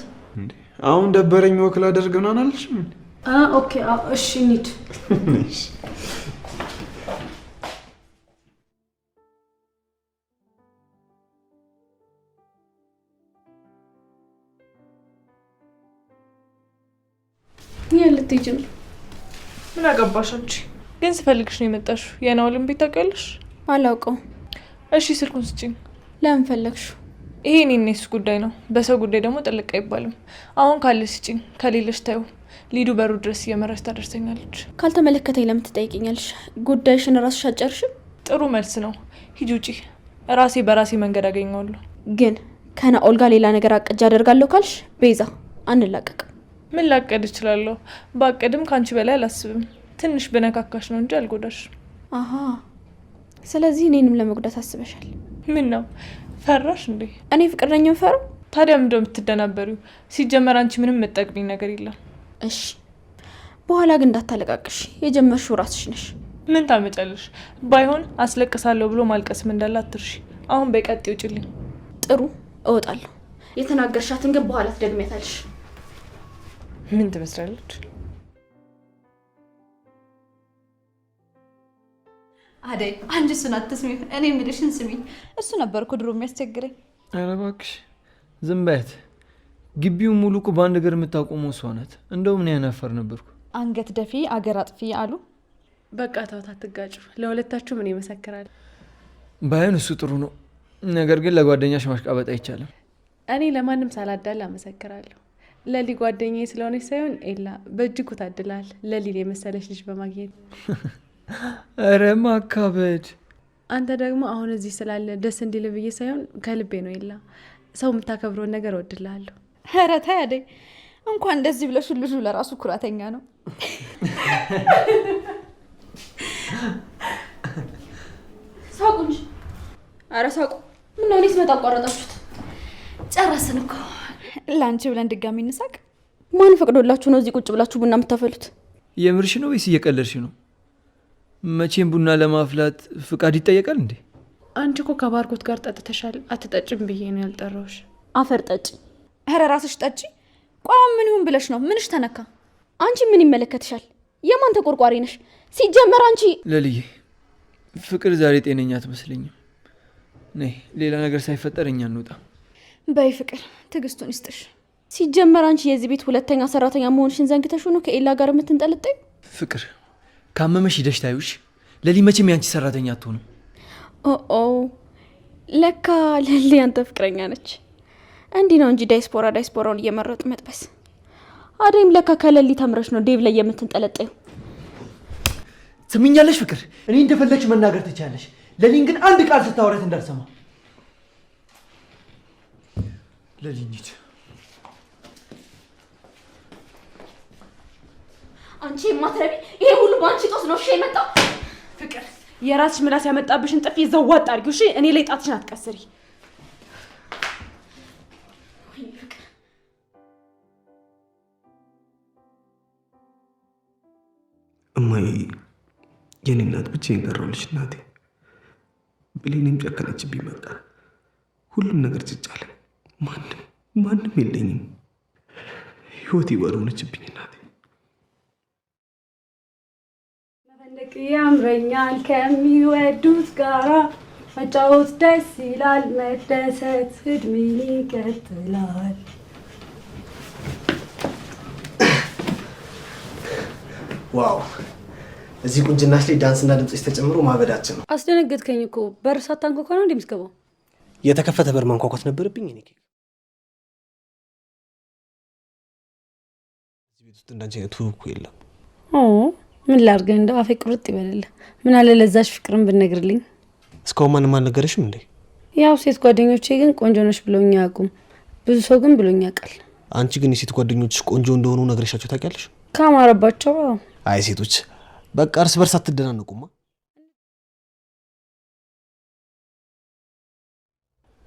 አሁን ደበረኝ walk ላደርግ ምናምን አልሽም? Okay እሺ እንሂድ። ልትሄጂ ነው? ምን አገባሽ አንቺ? ግን ስፈልግሽ ነው የመጣሽው። የናኦልን ቤት ታውቂዋለሽ? አላውቀውም። እሺ ስልኩን ስጪኝ። ለምን ፈለግሽው? ይሄ እኔና የእሱ ጉዳይ ነው። በሰው ጉዳይ ደግሞ ጥልቅ አይባልም። አሁን ካለሽ ስጪኝ፣ ከሌለሽ ታዩ። ሊዱ በሩ ድረስ እየመራች ታደርሰኛለች። ካልተመለከተኝ ለምን ትጠይቂኛለሽ? ጉዳይሽን ራስሽ አትጨርሽም? ጥሩ መልስ ነው። ሂጂ ውጪ። ራሴ በራሴ መንገድ አገኘዋለሁ። ግን ከናኦል ጋር ሌላ ነገር አቅጄ አደርጋለሁ ካልሽ ቤዛ አንላቀቅም። ምን ላቀድ እችላለሁ? ባቀድም ከአንቺ በላይ አላስብም። ትንሽ ብነካካሽ ነው እንጂ አልጎዳሽም። አሀ፣ ስለዚህ እኔንም ለመጉዳት አስበሻል። ምን ነው ፈራሽ እንዴ? እኔ ፍቅር ነኝ የምፈራው? ታዲያ ምንድነው የምትደናበሪው? ሲጀመር አንቺ ምንም የምትጠቅሚኝ ነገር የለም። እሺ፣ በኋላ ግን እንዳታለቃቅሽ፣ የጀመርሽው ራስሽ ነሽ። ምን ታመጫለሽ? ባይሆን አስለቅሳለሁ ብሎ ማልቀስም እንዳለ አትርሺ። አሁን በቀጥ ይውጭልኝ። ጥሩ፣ እወጣለሁ። የተናገርሻትን ግን በኋላ ትደግሚያታለሽ። ምን ትመስላለች? አደይ አንቺ እሱን አትስሚ፣ እኔ የምልሽን ስሚ። እሱ ነበር እኮ ድሮ የሚያስቸግረኝ። ኧረ እባክሽ ዝም በያት። ግቢውን ሙሉ እኮ በአንድ እግር የምታቆመው እሷ ናት። እንደውም እኔ አናፋር ነበርኩ። አንገት ደፊ አገር አጥፊ አሉ። በቃ ተውት፣ አትጋጩ። ለሁለታችሁ ምን ይመሰክራል? ባይሆን እሱ ጥሩ ነው። ነገር ግን ለጓደኛሽ ማሽቃበጥ አይቻልም። እኔ ለማንም ሳላዳላ አመሰክራለሁ። ለሊ ጓደኛዬ ስለሆነች ሳይሆን ኤላ በእጅጉ ታድላል፣ ለሊን የመሰለች ልጅ በማግኘት። ኧረ ማካበድ። አንተ ደግሞ አሁን እዚህ ስላለ ደስ እንዲል ብዬ ሳይሆን ከልቤ ነው ኤላ። ሰው የምታከብረውን ነገር እወድልሃለሁ። ኧረ ተይ አደይ፣ እንኳን እንደዚህ ብለሽ ልጁ ለራሱ ኩራተኛ ነው። ሳቁ እንጂ። ኧረ ሳቁ። ምነው እኔ ስመጣ አቋረጣችሁት? ጨረስን እኮ። ለአንቺ ብለን ድጋሚ እንሳቅ። ማን ፈቅዶላችሁ ነው እዚህ ቁጭ ብላችሁ ቡና የምታፈሉት? የምርሽ ነው ወይስ እየቀለድሽ ነው? መቼም ቡና ለማፍላት ፍቃድ ይጠየቃል እንዴ? አንቺ እኮ ከባርኮት ጋር ጠጥተሻል። አትጠጭም ብዬ ነው ያልጠራሁሽ። አፈር ጠጪ። ኧረ ራስሽ ጠጪ። ቋም ምን ይሁን ብለሽ ነው? ምንሽ ተነካ? አንቺ ምን ይመለከትሻል? የማን ተቆርቋሪ ነሽ? ሲጀመር አንቺ ለልዬ፣ ፍቅር ዛሬ ጤነኛ አትመስለኝም። ነይ፣ ሌላ ነገር ሳይፈጠር እኛ እንውጣ። በይ ፍቅር፣ ትዕግስቱን ይስጥሽ። ሲጀመር አንቺ የዚህ ቤት ሁለተኛ ሰራተኛ መሆንሽን ዘንግተሽ ነው ከኤላ ጋር የምትንጠለጠዩ። ፍቅር ካመመሽ ሂደሽ ታዩሽ። ለሊ መቼም ያንቺ ሰራተኛ አትሆንም። ኦ ለካ ለሊ ያንተ ፍቅረኛ ነች። እንዲህ ነው እንጂ ዳይስፖራ ዳይስፖራውን እየመረጡ መጥበስ። አደይም ለካ ከለሊ ተምረሽ ነው ዴቭ ላይ የምትንጠለጠዩ። ትምኛለሽ ፍቅር፣ እኔ እንደፈለግሽ መናገር ትችያለሽ። ለሊን ግን አንድ ቃል ስታወራት እንዳልሰማ። ለሊ እንሂድ። አንቺ የማትረቢ፣ ይሄ ሁሉ በአንቺ ጦስ ነው እሺ የመጣው። ፍቅር የራስሽ ምላስ ያመጣብሽን ጥፊ ዘዋጥ አድርጊው። እሺ እኔ ላይ ጣትሽን አትቀስሪ። እማዬ የኔ እናት፣ ብቻዬን ቀረሁልሽ እናቴ። ብሌንም ጨከነችብኝ። በቃ ሁሉም ነገር ጭጭ አለ። ማንም ማንም የለኝም። ህይወቴ ባዶ ሆነችብኝ እናቴ። መፈንደቅ ያምረኛል ከሚወዱት ጋራ መጫወት ደስ ይላል መደሰት እድሜን ይቀጥላል። Wow! እዚህ ቁንጅናሽ ላይ ዳንስና ድምፅሽ ተጨምሮ ማበዳችን ነው። አስደነገጥከኝ እኮ። በር ሳታንኳኳ ነው እንዴ የምትገባው? የተከፈተ በር ማንኳኳት ነበረብኝ። እኔ እዚህ ቤት ውስጥ እንዳንቺ አይነት ውብ እኮ የለም። ኦ ምን ላድርግህ፣ እንደው አፌ ቁርጥ ይበልልህ። ምን አለ ለዛሽ ፍቅርን ብትነግርልኝ። እስካሁን ማንም አልነገረሽም እንዴ? ያው ሴት ጓደኞቼ ግን ቆንጆ ነሽ ብለውኝ አያውቁም። ብዙ ሰው ግን ብሎኝ ያውቃል። አንቺ ግን የሴት ጓደኞችሽ ቆንጆ እንደሆኑ ነግረሻቸው ታውቂያለሽ? ካማረባቸው። አዎ። አይ ሴቶች በቃ እርስ በርስ አትደናነቁማ።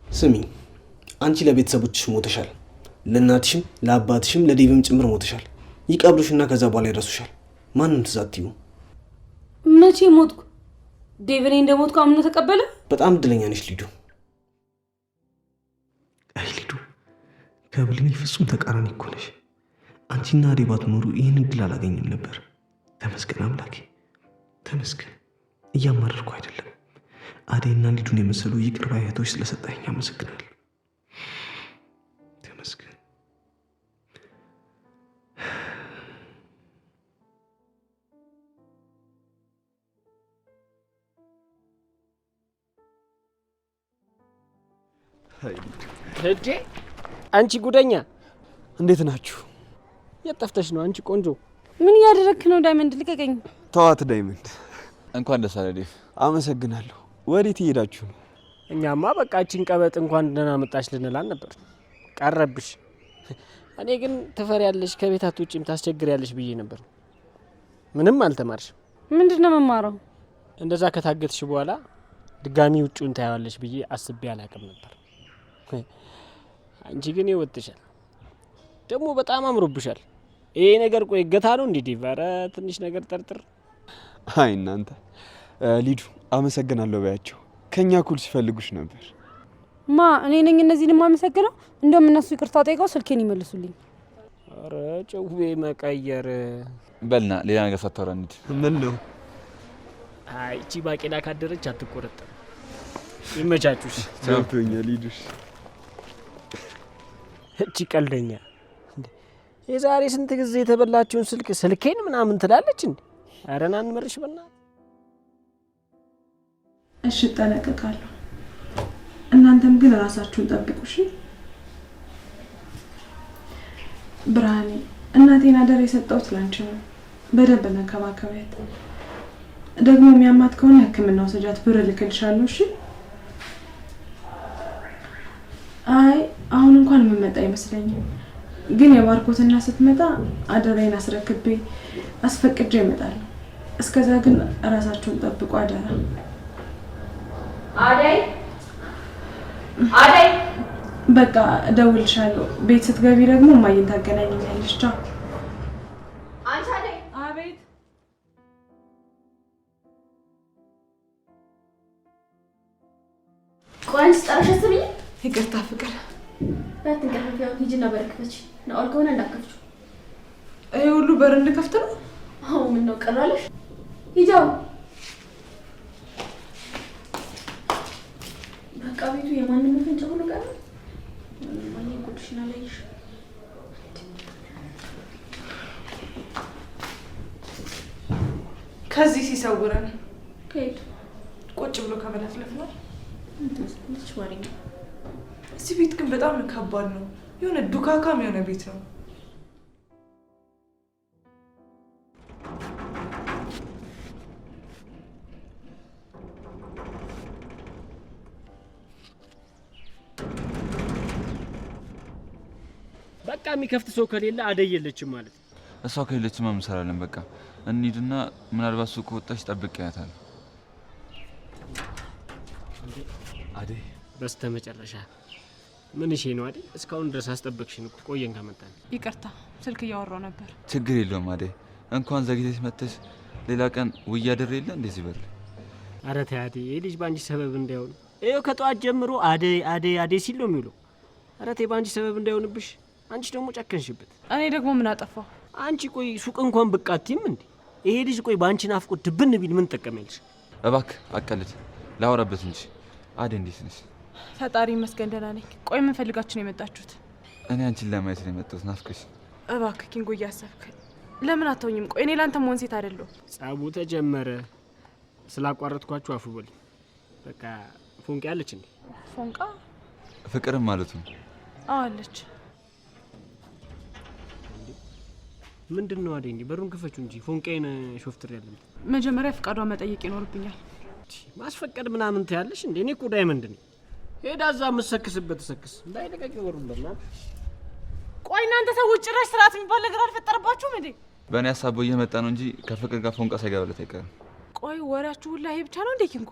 ስሚ፣ አንቺ ለቤተሰቦችሽ ሞተሻል። ለእናትሽም ለአባትሽም ለዴቭም ጭምር ሞተሻል። ይቀብሩሽና ከዛ በኋላ ይረሱሻል። ማንም ትዝ አትዩ። መቼ ሞትኩ? ዴቭ እኔ እንደሞትኩ አምኖ ተቀበለ? በጣም እድለኛ ነሽ ሊዱ። አይ ሊዱ፣ ከብሌኔ ፍጹም ተቃራኒ እኮ ነሽ። አንቺና አዴ ባትኖሩ ይህን እድል አላገኝም ነበር። ተመስገን አምላኬ፣ ተመስገን። እያማረርኩ አይደለም። አዴና ሊዱን የመሰሉ ይቅር ባይ እህቶች ስለሰጠኸኝ አመሰግናለሁ። ተመስገን። እንዴ አንቺ ጉደኛ፣ እንዴት ናችሁ? የት ጠፍተሽ ነው አንቺ ቆንጆ? ምን እያደረግክ ነው ዳይመንድ? ልቀቀኝ። ተዋት ዳይመንድ። እንኳን ደስ አለህ ዴቭ። አመሰግናለሁ። ወዴት እየሄዳችሁ ነው? እኛማ በቃ እቺን ቀበጥ እንኳን ደህና መጣሽ ልንላል ነበር፣ ቀረብሽ። እኔ ግን ትፈሪያለሽ፣ ከቤት አትወጪም፣ ታስቸግሪያለሽ ብዬ ነበር። ምንም አልተማርሽም። ምንድን ነው የምማረው? እንደዛ ከታገትሽ በኋላ ድጋሚ ውጭውን ታያዋለሽ ብዬ አስቤ አላቅም ነበር። አንቺ ግን ይወጥሻል፣ ደግሞ በጣም አምሮብሻል። ይሄ ነገር ቆይ እገታ ነው እንዴ ዴቭ? ኧረ ትንሽ ነገር ጠርጥር። አይ እናንተ ሊዱ አመሰግናለሁ በያቸው። ከኛ እኩል ሲፈልጉሽ ነበር። ማ እኔ ነኝ እነዚህን የማመሰግነው? እንደውም እነሱ ይቅርታ ጠይቀው ስልኬን ይመልሱልኝ። ኧረ ጭዌ መቀየር በልና ሌላ ነገር ሳታወራ እንሂድ። ምን ነው? አይ እቺ ባቄላ ካደረች አትቆረጠም። ይመቻቹሽ። ገብቶኛል ሊዱሽ። እቺ ቀልደኛ የዛሬ ስንት ጊዜ የተበላችውን ስልክ ስልኬን ምናምን ትላለች እንዴ? ኧረ ና እንመርሽ በእናትህ። እሺ እጠነቀቃለሁ። እናንተም ግን ራሳችሁን ጠብቁ እሺ። ብርሃኔ፣ እናቴን አደራ የሰጠሁት ላንቺ ነው። በደንብ መንከባከቢያት። ደግሞ የሚያማት ከሆነ ሕክምና ውሰጃት፣ ብር እልክልሻለሁ። እሺ። አይ አሁን እንኳን የምመጣ አይመስለኝም፣ ግን የባርኮትና ስትመጣ አደራዬን አስረክቤ አስፈቅጄ እመጣለሁ። እስከዛ ግን ራሳችሁን ጠብቁ አደራ። አደይ አደይ፣ በቃ እደውልልሻለሁ። ቤት ስትገቢ ደግሞ እማዬን ታገናኘኛለሽ። ቻው። አንቺ አደይ። አቤት። ቆይ አንቺ ስጠራሽ አትሰሚኝም? ይቅርታ ፍቅር። አትንቀፈፊ። አሁን ሂጂና በር ክፈች። ናኦል ከሆነ እንዳትከፍቺው። ይሄ ሁሉ በር እንድከፍት ነው? አዎ፣ ምነው ቅር አለሽ? ሂጂ አሁን። በቃ ቤቱ የማንም መፈንጫ ሆኖ ቀረ። ማን ጉድሽን አላየሽ? ከዚህ ሲሰውረን ከየት ቁጭ ብሎ ከመለፍለፍ ነው። ትመስላለች ወሬኛ። እዚህ ቤት ግን በጣም ከባድ ነው። የሆነ ዱካካም የሆነ ቤት ነው። በቃ የሚከፍት ሰው ከሌለ አደይ የለችም ማለት ነው። እሷ ከሌለችማ ምን እንሰራለን? በቃ እንሂድና ምናልባት ሱቅ ከወጣች ጠብቄያታለሁ። አደይ በስተመጨረሻ ምን እሺ ነው አደይ? እስካሁን ድረስ አስጠበቅሽን እኮ ቆየን ከመጣን። ይቅርታ ስልክ እያወራሁ ነበር። ችግር የለውም አደይ። እንኳን ዘግይተሽ መጥተሽ ሌላ ቀን ውዬ አድሬ የለ እንደዚህ በል። ኧረ ተይ አደይ፣ ይህ ልጅ በአንቺ ሰበብ እንዳይሆን። ይኸው ከጠዋት ጀምሮ አደይ አደይ አደይ ሲል ነው የሚውለው። ኧረ ተይ በአንቺ ሰበብ እንዳይሆንብሽ። አንቺ ደግሞ ጨከንሽበት። እኔ ደግሞ ምን አጠፋሁ? አንቺ ቆይ ሱቅ እንኳን ብቅ አትይም እንዴ? ይሄ ልጅ ቆይ በአንቺ ናፍቆት ድብን ቢል ምን ትጠቀሚያለሽ? እባክህ አቀልድ፣ ላወራበት እንጂ። አደይ እንዴት ነሽ? ፈጣሪ ይመስገን ደህና ነኝ። ቆይ ምን ፈልጋችሁ ነው የመጣችሁት? እኔ አንቺን ለማየት ነው የመጣሁት። ናፍቀሽ። እባክህ ኪንጎ እያሰብክ ለምን አተውኝም? ቆይ እኔ ላንተ መሆን ሴት አይደለሁም። ጸቡ ተጀመረ። ስላቋረጥኳችሁ አፉ በሉኝ። በቃ ፎንቃ ያለች እንዴ? ፎንቃ ፍቅርም ማለቱ ነው። አዎ አለች። ምንድን ነው አደይ? እንዴ በሩን ክፈችው እንጂ ፎንቃዬን ሾፍትር ያለም። መጀመሪያ ፍቃዷን መጠየቅ ይኖርብኛል። ማስፈቀድ ምናምን ትያለሽ እንዴ? እኔ እኮ ዳይመንድ ነኝ። ሄዳ እዛ የምትሰክስበት ሰክስ እንዳይለቀቅ በሩን በእናትህ። ቆይ እናንተ ሰዎች ጭራሽ ስርዓት የሚባል ነገር አልፈጠረባችሁም እንዴ? በእኔ ሀሳብ እየመጣ ነው እንጂ ከፍቅር ጋር ፎንቃ ሳይገባለት አይቀርም። ቆይ ወሬያችሁ ሁላ ይሄ ብቻ ነው እንዴ ኪንጎ?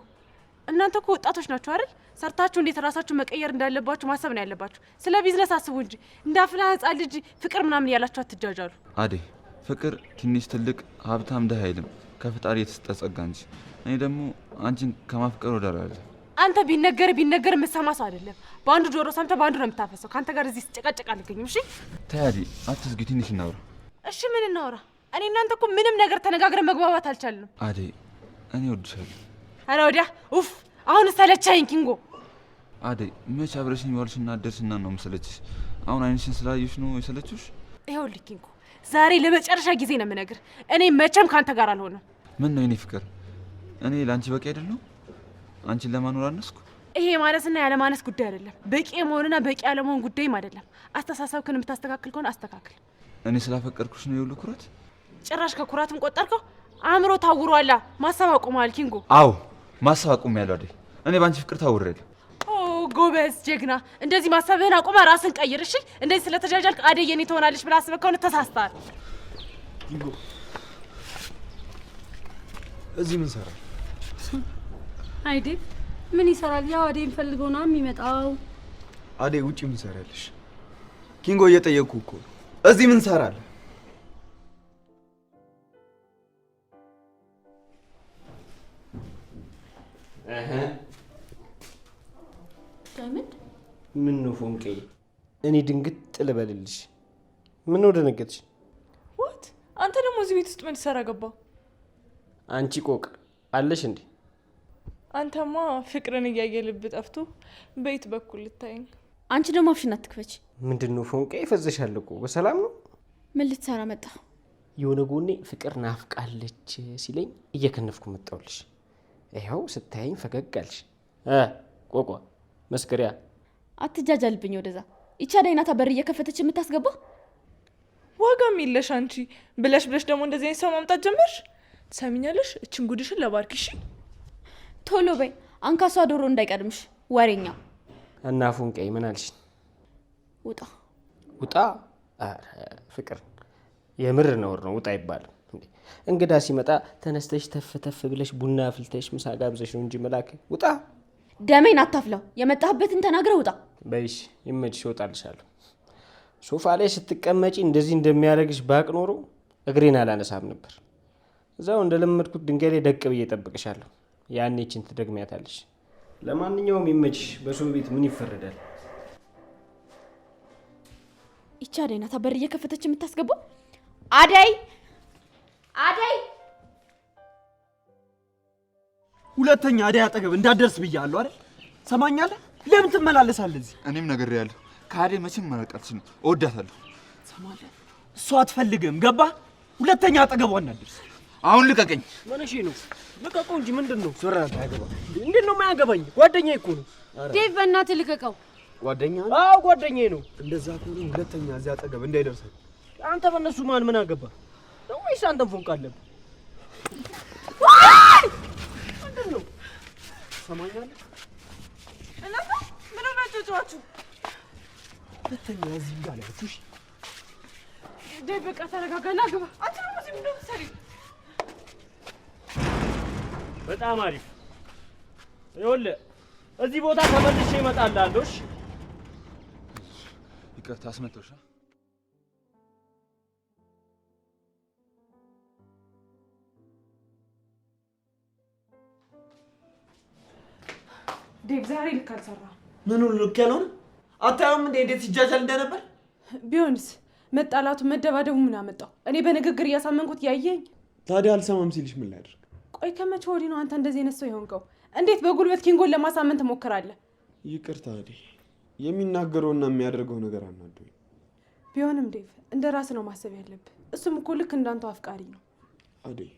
እናንተ እኮ ወጣቶች ናችሁ አይደል? ሰርታችሁ እንዴት ራሳችሁ መቀየር እንዳለባችሁ ማሰብ ነው ያለባችሁ። ስለ ቢዝነስ አስቡ እንጂ እንዳፍላ ህፃን ልጅ ፍቅር ምናምን እያላችሁ አትጃጃሉ። አደይ ፍቅር ትንሽ ትልቅ፣ ሀብታም ድሃ አይልም፣ ከፈጣሪ የተሰጠ ጸጋ እንጂ። እኔ ደግሞ አንቺን ከማፍቀር ወደ አለ። አንተ ቢነገር ቢነገር የምትሰማ ሰው አይደለም። በአንዱ ጆሮ ሰምተህ በአንዱ ነው የምታፈሰው። ከአንተ ጋር እዚህ ስጨቃጨቅ አልገኝም። እሺ ተይ አደይ አትዝጊ፣ ትንሽ እናውራ። እሺ ምን እናውራ? እኔ እናንተ እኮ ምንም ነገር ተነጋግረን መግባባት አልቻልንም። አደይ እኔ እወድሻለሁ። ኧረ ወዲያ ኡፍ! አሁን ሰለቸኸኝ ኪንጎ። አደይ መች አብረሽኝ ዋልሽና አደርሽና ነው የምሰለችሽ? አሁን አይንሽን ስላየሽ ነው የሰለችሽ? ይኸውልህ ኪንጎ፣ ዛሬ ለመጨረሻ ጊዜ ነው የምነግርህ፣ እኔ መቼም ካንተ ጋር አልሆንም። ምን ነው የኔ ፍቅር፣ እኔ ለአንቺ በቂ አይደለሁም? አንቺን ለማኖር አነስኩ? ይሄ ማነስና ያለማነስ ጉዳይ አይደለም። በቂ የመሆንና በቂ ያለመሆን ጉዳይም አይደለም። አስተሳሰብክን የምታስተካክል ከሆነ አስተካክል። እኔ ስላፈቀርኩሽ ነው የሁሉ ኩራት? ጭራሽ ከኩራትም ቆጠርከው? አእምሮ ታውሯላ። ማሰብ አቁመሃል ኪንጎ። አዎ ማሰብ አቁሜያለሁ አደይ። እኔ በአንቺ ፍቅር ታውሬያለሁ። ኦ ጎበዝ ጀግና! እንደዚህ ማሰብህን አቁመህ ራስን ቀይር እሺ። እንደዚህ ስለተጃጃልክ አደይ የኔ ትሆናለች ብለህ አስበህ ከሆነ ተሳስተሃል። ኪንጎ እዚህ ምን ሰራል? አይ ዴቭ ምን ይሰራል? ያው አደይን ፈልገው ነው የሚመጣው። አደይ ውጪ ምን ሰራለሽ? ኪንጎ እየጠየቅኩ እኮ ነው። እዚህ ምን ሰራለህ? ዳይመንድ ምን ነው ፎንቄ? እኔ ድንግጥ ልበልልሽ? ምን ነው ደነገጥሽ? What? አንተ ደግሞ እዚህ ቤት ውስጥ ምን ትሰራ ገባ? አንቺ ቆቅ አለሽ እንዴ? አንተማ ፍቅርን እያየ ልብ ጠፍቶ በየት በኩል ልታይኝ? አንቺ ደግሞ አፍሽን አትክፈች። ምንድን ነው ፎንቃ ይፈዘሻል እኮ በሰላም ነው? ምን ልትሰራ መጣ? የሆነ ጎኔ ፍቅር ናፍቃለች ሲለኝ እየከነፍኩ መጣሁልሽ። ይኸው ስታየኝ ፈገግ አልሽ። ቆቋ መስከሪያ አትጃጃልብኝ ወደዛ። ይቺ አደይ ናታ በር እየከፈተች የምታስገባ። ዋጋም የለሽ አንቺ ብለሽ ብለሽ ደግሞ እንደዚህ አይነት ሰው ማምጣት ጀመርሽ። ትሰሚኛለሽ? እችን ጉድሽን ለባርኪ እሺ። ቶሎ በይ፣ አንካሷ ዶሮ እንዳይቀድምሽ ወሬኛ። እና ፎንቃዬ ምን አልሽ? ውጣ ውጣ። ኧረ ፍቅር የምር ነውር ነው፣ ውጣ አይባልም። እንግዳ ሲመጣ ተነስተሽ ተፍ ተፍ ብለሽ ቡና አፍልተሽ ምሳ ጋብዘሽ ነው እንጂ መላክ። ውጣ። ደሜን አታፍላው። የመጣህበትን ተናግረህ ውጣ። በይሽ ይመችሽ፣ እወጣልሻለሁ። ሶፋ ላይ ስትቀመጪ እንደዚህ እንደሚያደርግሽ ባቅ ኖሮ እግሬን አላነሳም ነበር። እዛው እንደለመድኩት ድንጋይ ላይ ደቅ ብዬ እጠብቅሻለሁ። ያኔ ይህችን ትደግሚያታለሽ። ለማንኛውም ይመችሽ። በሰው ቤት ምን ይፈረዳል? ይቺ አደይ ናታ በር እየከፈተች የምታስገባው። አደይ አደይ! ሁለተኛ አደይ አጠገብ እንዳትደርስ ብያለሁ አይደል? ሰማኛለህ? ለምን ትመላለሳለህ እዚህ? እኔም ነግሬሃለሁ፣ ከአደይ መቼም መራቅ አልችልም። እወዳታለሁ። ሰማለህ? እሷ አትፈልግም። ገባ? ሁለተኛ አጠገቧ እንዳትደርስ። አሁን ልቀቀኝ። ምን እሺ ነው? ልቀቀው እንጂ ምንድን ነው? ዞር አያገባም። እንዴት ነው የማያገባኝ? ጓደኛዬ እኮ ነው። ዴቭ በእናትህ ልቀቀው። ጓደኛ? አዎ ጓደኛዬ ነው። እንደዛ ከሆነ ሁለተኛ እዚህ አጠገብ እንዳይደርሰኝ። አንተ በእነሱ ማን ምን አገባ? ወይስ አንተም ፎንቃ አለብህ? ምንድን ነው? ሰማኛለህ? እናንተ ምን ሆናችሁ ጨዋችሁ? ሁለተኛ እዚህ ጋር ያችሁ። እሺ ዴቭ በቃ ተረጋጋና ግባ። አንቺ ደግሞ እዚህ ምንድን ነው የምትሰሪው? በጣም አሪፍ። ይኸውልህ እዚህ ቦታ ተመልሼ እመጣልሃለሁ። እሺ? ይቅርታ አስመታሁሽ። ዴቭ ዛሬ ልክ አልሰራህም። ምኑ ልክ ያልሆነ? አታየውም እንዴ እንዴት ሲጃጃል እንደነበር? ቢሆንስ መጣላቱ መደባደቡ ምን አመጣው? እኔ በንግግር እያሳመንኩት ያየኝ። ታዲያ አልሰማም ሲልሽ ምን ላድርግ? ቆይ ከመቼ ወዲህ ነው አንተ እንደዚህ አይነት ሰው የሆንከው? እንዴት በጉልበት ኪንጎን ለማሳመን ትሞክራለህ? ይቅርታ አደይ፣ የሚናገረውና የሚያደርገው ነገር አናዶኝ። ቢሆንም ዴቭ እንደ ራስ ነው ማሰብ ያለብህ። እሱም እኮ ልክ እንዳንተው አፍቃሪ ነው። አደይ፣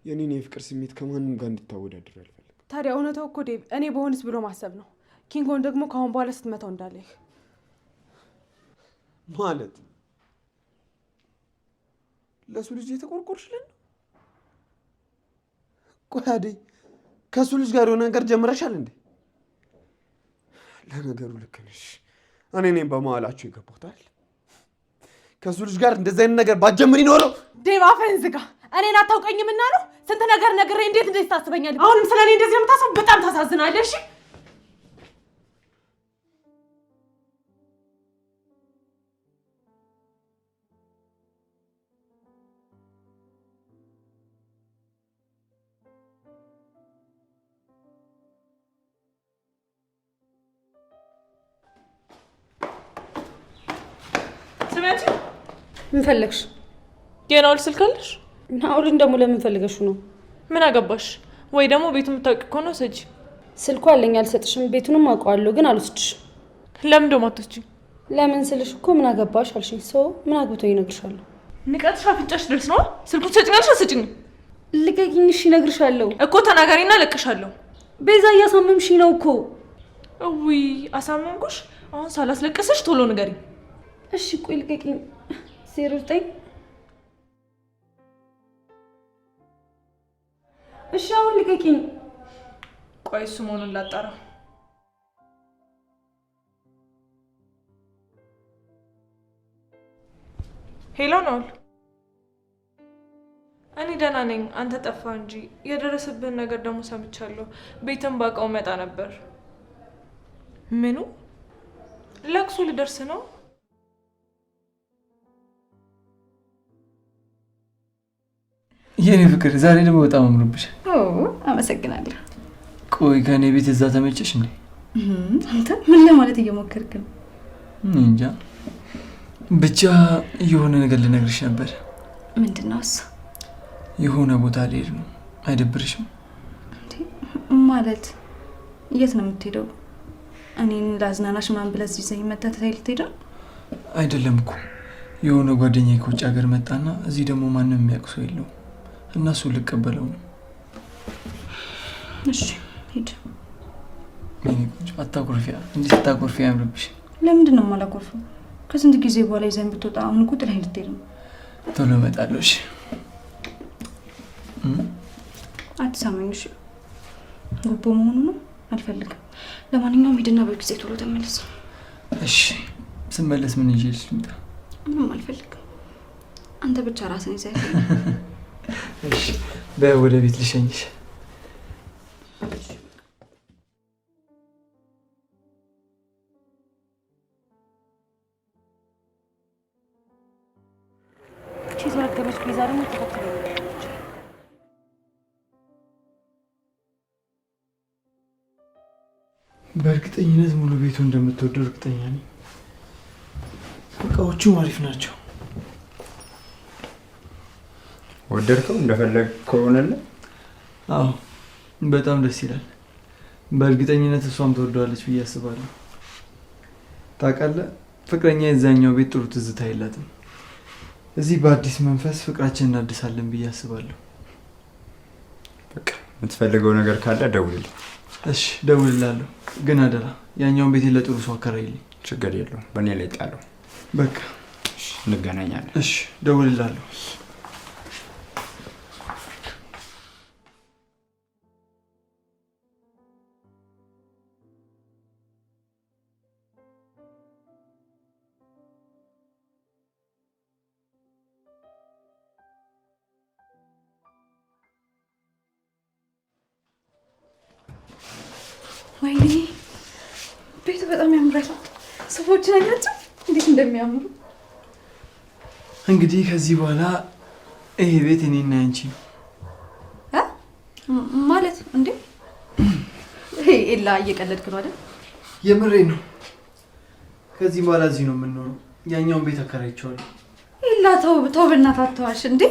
የኔን የፍቅር ስሜት ከማንም ጋር እንድታወዳድር አልፈልግም። ታዲያ እውነታው እኮ ዴቭ እኔ በሆንስ ብሎ ማሰብ ነው። ኪንጎን ደግሞ ከአሁን በኋላ ስትመታው እንዳለህ ማለት ለሱ ልጅ የተቆርቆርሽልን ነው? ቆይ አደይ፣ ከሱ ልጅ ጋር የሆነ ነገር ጀምረሻል እንዴ? ለነገሩ ልክ ነሽ። እኔ ነኝ በመሀላችሁ የገባሁት አይደል? ከሱ ልጅ ጋር እንደዚህ አይነት ነገር ባትጀምሪ ኖሮ። ዴቭ አፍህን ዝጋ። እኔን አታውቀኝም እና ነው ስንት ነገር ነግሬ እንዴት እንደዚህ ታስበኛለህ? አሁንም ስለ እኔ እንደዚህ የምታስበው በጣም ታሳዝናለህ። እሺ ስሚ አንቺ። ምን ፈለግሽ? የናኦል ስልክ አለሽ? ናኦልን ደግሞ ለምን ፈልገሽው ነው? ምን አገባሽ? ወይ ደግሞ ቤቱን የምታውቂ ከሆነ ውሰጂ። ስልኩ አለኝ አልሰጥሽም። ቤቱንም አውቀዋለሁ ግን አልወስድሽም። ለምን ደግሞ አትወስጂም? ለምን ስልሽ እኮ ምን አገባሽ አልሽኝ። ሰው ምን አግብቶኝ እነግርሻለሁ። ንቀትሽ አፍንጫሽ ድረስ ነው። ስልኩን ትሰጪኛለሽ አትሰጪኝም? ልቀቂኝ። እሺ እነግርሻለሁ እኮ ተናጋሪና እለቅሻለሁ። ቤዛ እያሳመምሽኝ ነው እኮ። እውይ አሳመምኩሽ? አሁን ሳላስለቅስሽ ቶሎ ንገሪኝ። እሺ ቆይ ልቀቂኝ። 09 እሺ አሁን ልቀቂኝ። ቆይ እሱ መሆኑን ላጣራ። Hello ናኦል፣ እኔ ደህና ነኝ። አንተ ጠፋ እንጂ የደረሰብህን ነገር ደግሞ ሰምቻለሁ። ቤትን ባውቀው መጣ ነበር። ምኑ ለቅሶ ልደርስ ነው? የኔ ፍቅር ዛሬ ደግሞ በጣም አምሮብሻል። አመሰግናለሁ። ቆይ ከእኔ ቤት እዛ ተመቸሽ እንዴ? አንተ ምን ለማለት እየሞከርክ ነው? እንጃ ብቻ የሆነ ነገር ልነግርሽ ነበር። ምንድን ነው እሱ? የሆነ ቦታ ልሄድ ነው። አይደብርሽም? ማለት የት ነው የምትሄደው? እኔን ላዝናናሽ ምናምን ብለህ እዚህ ይዘኸኝ መተህ ትተኸኝ ልትሄድ ነው? አይደለም እኮ የሆነ ጓደኛዬ ከውጭ ሀገር መጣና እዚህ ደግሞ ማንም የሚያውቅ ሰው የለውም እና እሱን ልቀበለው ነው። እሺ ሂድ። የእኔ ቆንጆ አታኩርፊያ። እንዲህ ስታኮርፊ አያምርብሽ። ለምንድን ነው የማላኮርፈው? ከስንት ጊዜ በኋላ ይዘኸኝ ብትወጣ አሁን እኮ ጥለኸኝ ልትሄድ ነው። ቶሎ እመጣለሁ። እሺ አትሳመኝ። እሺ ጉቦ መሆኑ ነው አልፈልግም። ለማንኛውም ሂድና በጊዜ ቶሎ ተመለስ። እሺ ስመለስ ምን ይዤልሽ ልምጣ? ምንም አልፈልግም። አንተ ብቻ ራስን ይዘህ። እሺ በይ ወደ ቤት ልሸኝሽ። የተረገመች ቤዛ ደግሞ ተከትሎ በእርግጠኝነት ሙሉ ቤቱ እንደምትወደው እርግጠኛ ነኝ። እቃዎቹም አሪፍ ናቸው። ወደድከው? እንደፈለግ ከሆነልህ? አዎ በጣም ደስ ይላል። በእርግጠኝነት እሷም ትወደዋለች ብዬ አስባለሁ። ታውቃለህ፣ ፍቅረኛ የዛኛው ቤት ጥሩ ትዝታ የላትም። እዚህ በአዲስ መንፈስ ፍቅራችንን እናድሳለን ብዬ አስባለሁ። በቃ የምትፈልገው ነገር ካለ ደውልልኝ። እሺ ደውልልሃለሁ፣ ግን አደራ ያኛውን ቤቴን ለጥሩ ሰው አከራይልኝ። ችግር የለውም፣ በእኔ ላይ ጣለው። በቃ እንገናኛለን። እሺ ደውልልሃለሁ። ወይኔ ቤቱ በጣም ያምራል። ሶፋዎችን አያቸው እንዴት እንደሚያምሩ። እንግዲህ ከዚህ በኋላ ይሄ ቤት እኔና ያንቺ ነው። ማለት እንዴ? ኤላ እየቀለድክ ነው አይደል? የምሬ ነው። ከዚህ በኋላ እዚህ ነው የምንኖረው። ያኛውን ቤት አከራይቼዋለሁ። ኤላ ተው ተው፣ በእናትህ አትዋሽ። እንዴ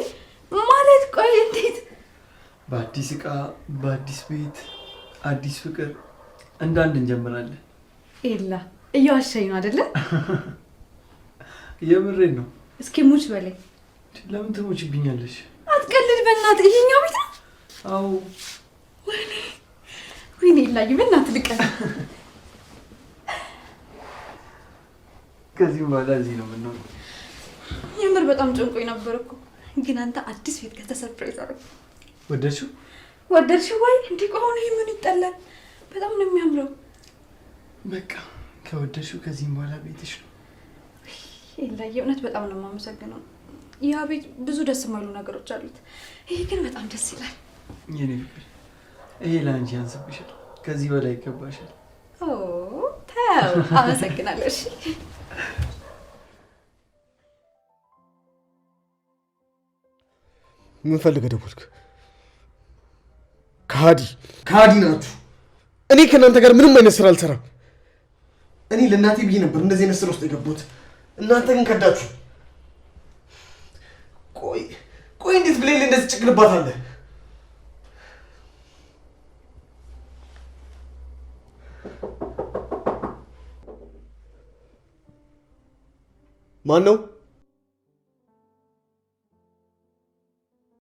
ማለት ቆይ፣ እንዴት? በአዲስ እቃ፣ በአዲስ ቤት፣ አዲስ ፍቅር እንዳንድ እንጀምራለን። ኤላ እየዋሸኝ ነው አይደለ? የምሬን ነው። እስኪ ሙች በላይ። ለምን ትሞችብኛለሽ? አትቀልድ በእናትህ። ይሄኛው ቤት ነው? አዎ። ወይኔ ወይኔ ኤላዬ በእናትህ ልቀቅ። ከዚህም በኋላ እዚህ ነው የምንኖረው። የምር በጣም ጨንቆኝ ነበር እኮ። ግን አንተ አዲስ ቤት ገዝተህ surprise አደረግህ። ወደድሽው? ወደድሽው ወይ? እንዴ ቆይ አሁን ይሄ ምን ይጠላል? በጣም ነው የሚያምረው። በቃ ከወደድሽው ከዚህም በኋላ ቤትሽ ነው። ኤላዬ እውነት በጣም ነው የማመሰግነው። ያ ቤት ብዙ ደስ የማይሉ ነገሮች አሉት። ይሄ ግን በጣም ደስ ይላል። የኔ ፍቅር ይሄ ለአንቺ ያንስብሻል። ከዚህ በላይ ይገባሻል። ኦ ተው፣ አመሰግናለሁ። እሺ ምን ፈልገህ ደወልክ? ከሃዲ ከሃዲ ናችሁ። እኔ ከእናንተ ጋር ምንም አይነት ስራ አልሰራም። እኔ ለእናቴ ብዬ ነበር እንደዚህ አይነት ስራ ውስጥ የገባሁት። እናንተ ግን ከዳችሁ። ቆይ ቆይ እንዴት ብሌን ላይ እንደዚህ ጭቅልባታለህ? ማን ነው?